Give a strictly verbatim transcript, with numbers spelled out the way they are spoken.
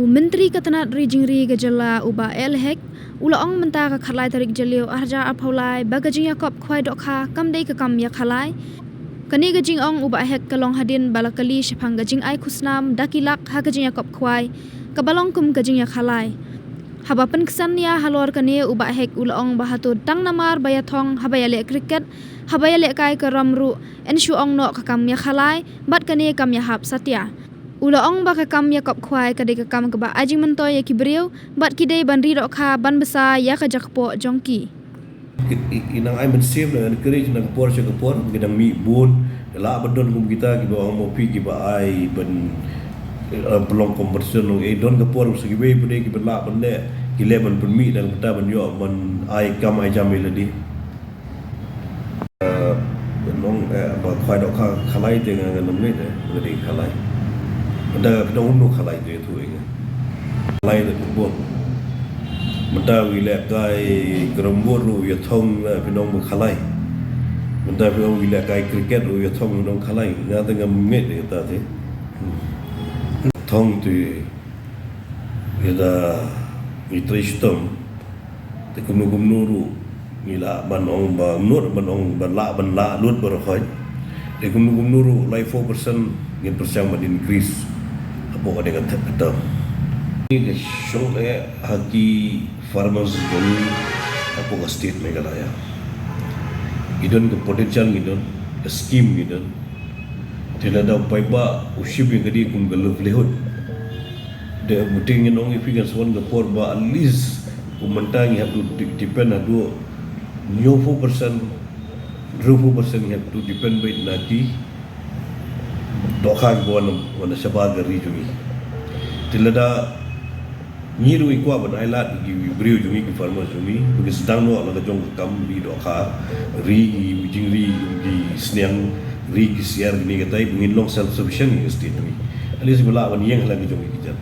U Myntri ka tnat ri jingri ka jylla u Bah A L Hek u la ong mynta ka khatlai tarik Jylliew arhajar arphew lai ba ka jingïakop khwai dohkha kam dei ka kam ïakhalai. Kane ka jingong u Bah Hek ka long hadien ba la kylli shaphang ka jingai khusnam da ki lak ha ka jingïakop khwai kaba long kum ka jingïakhalai. Haba pynksan ïa halor kane u Bah Hek u la ong ba hato tang namar ba ïathong haba ïaleh cricket, haba ïalehkai ka ram ruh yn shu ong noh ka kam ïakhalai bad kane kam ïahap satia. U la ong ba ka kam ïakop khwai ka dei ka kam kaba ai jingmyntoi ïa ki briew bad ki dei ban ri dohkha ban bsa ïa ka jakpoh jong ki. I, i nang ai mynsiem, nang encourage na ka por sha ka por, ki dang mih bun, lah ban don kum kita kiba ong mo phi kiba ai ban, eh, pynlong competition nong, eh, don ka por sa kiwei pat de kiba lah ban leh, ki leh ban pynmih na ka bynta ban ïoh ban ai kam ai jam ïa lade. Eh, nong, eh, ba khwai dohkha khalai te nga ngam ngeit, eh, nga dei khalai. Mynta phi nong kumno khalai te tu ing. Khalai te football. Mynta wi lehkai carrom board ruh ïathong, eh, phi nong ba khalai. Mynta phi nong wi lehkai cricket ruh ïathong phi nong khalai. Nga te ngam ngeit de kata te. Thong te ïa da ngi trei shitom. Te kumno kumno ruh ngi lah ban ong ba nud ban ong ba lah ban lah lut ba rkhoi. Te kumno kumno ruh lai four percent ngin pyrshang ban increase hapoh ka dei ka term. Ngi ka shong eh ha ki farmers jong ngi hapoh ka state Meghalaya. Ngi don ka potential, ngi don ka scheme, ngi don. Te lada u paidbah u shim ïa ka dei kum ka livelihood. Te buteng ngin ong ïa phi ngan sa wan ka por ba at least kum mynta ngi hap to de-, depend haduh hynñiew phew percent, hynriew phew percent ngi hap to depend beit na ki dohkha kiba wan, wan shabar ka ri jong ngi. Te lada ngi ruh ngi kwah ban ai lad ïa ki briew jong ngi, ki farmers jong ngi, ba kin sdang noh la ka jong ka kam ri dohkha, ri ki jingri ki sniang, ri ki siar kine katai, ba ngin long self sufficient ïa ka state jong ngi. At least ba lah ban ïeng ha la ka jong ki kjat.